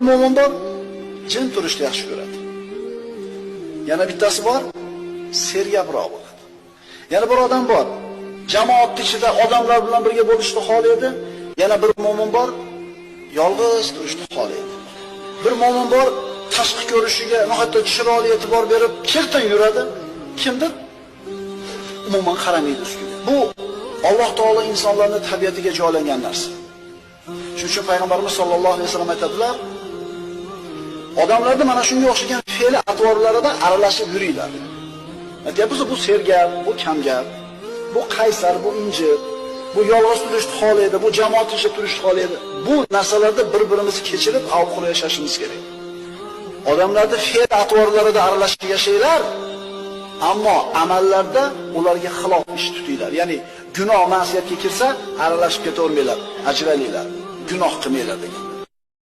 Mo'min bor, jim turishni yaxshi ko'radi. Yana bittasi bor, sergabroq bo'ladi. Yana bir odam bor, jamoat ichida odamlar bilan birga bo'lishni xohlaydi. Yana bir mo'min bor, yolg'iz turishni xohlaydi. Bir mo'min bor, tashqi ko'rishiga nihoyatda chiroyli e'tibor berib, chertan yuradi. Kimdir umuman qaramaydi ustiga. Bu Alloh taolo insonlarning tabiatiga joylangan narsa. Shuning uchun payg'ambarimiz sollallohu alayhi vasallam aytadilar, odamlarda mana shunga o'xshagan fe'l atvorlarida aralashib yuringlar. Aytyapmiz, bu sergap, bu kamgap, bu qaysar, bu injiq, bu yolg'iz turishni xohlaydi, bu jamoat ichida turishni xohlaydi. Bu narsalarda bir-birimizni kechirib, avqul yashashimiz kerak. Odamlarda fe'l atvorlarida aralashib yashanglar, ammo amallarda ularga xilof ish tutinglar. Ya'ni gunoh ma'siyatga kirsa, aralashib ketavermanglar, ajralinglar, gunoh qilmanglar degan.